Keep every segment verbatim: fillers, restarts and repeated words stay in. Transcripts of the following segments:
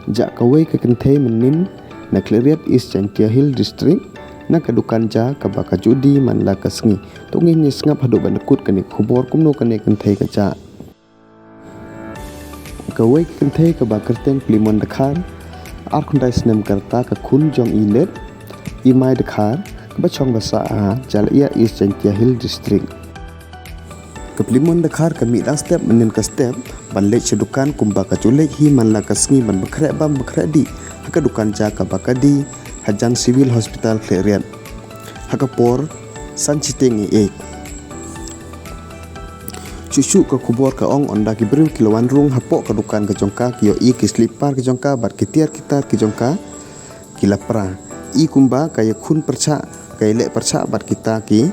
Jah kawei ka kynthei mynnin na Khliehriat, East Jaintia Hills District, na ka dukan ja kaba ka ju die man la ka sngi. To ngin ïa sngap haduh ban da kut kane ka khubor kumno kane ka kynthei ka jah. Kawei ka kynthei kaba kyrteng Plimon Dkhar, arphew khyndai snem ka rta, ka khun jong i Let Imai Dkhar, kaba shong basa ha Jalyiah, East Jaintia Hills District. Ka Plimon Dkhar ka mih dang step mynnin ka step ban leit sha dukan kumba ka ju leit hi man la ka sngi ban pynkhreh bam pynkhreh dih ha ka dukan ja kaba ka die hajan Civil Hospital Khliehriat ha ka por san shiteng ïeit. Shuh shuh ka khubor ka ong, ynda ki briew ki la wan rung hapoh ka dukan ka jong ka, ki ïohi ki slipar ka jong ka bad ki tiar ki tar ki jong ka ki la pra. I kumba ka ïakhun pyrshah, ka ïaleh pyrshah bad kita ki,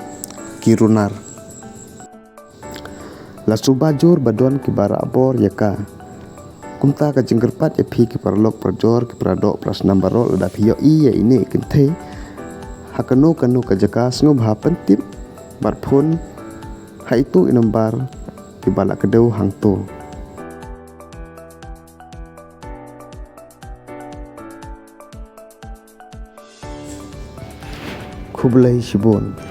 ki runar. La suba jur ba don kiba rah bor ïa ka. Kumta ka jingkyrpad ïa phi ki paralok parajor, ki paradoh parasnam baroh, lada phi ïohi ïa ine i kynthei ha kano kano ka jaka, sngewbha pyntip bad phone ha itu i nombar kiba la kdew hangto. Khublei shibun.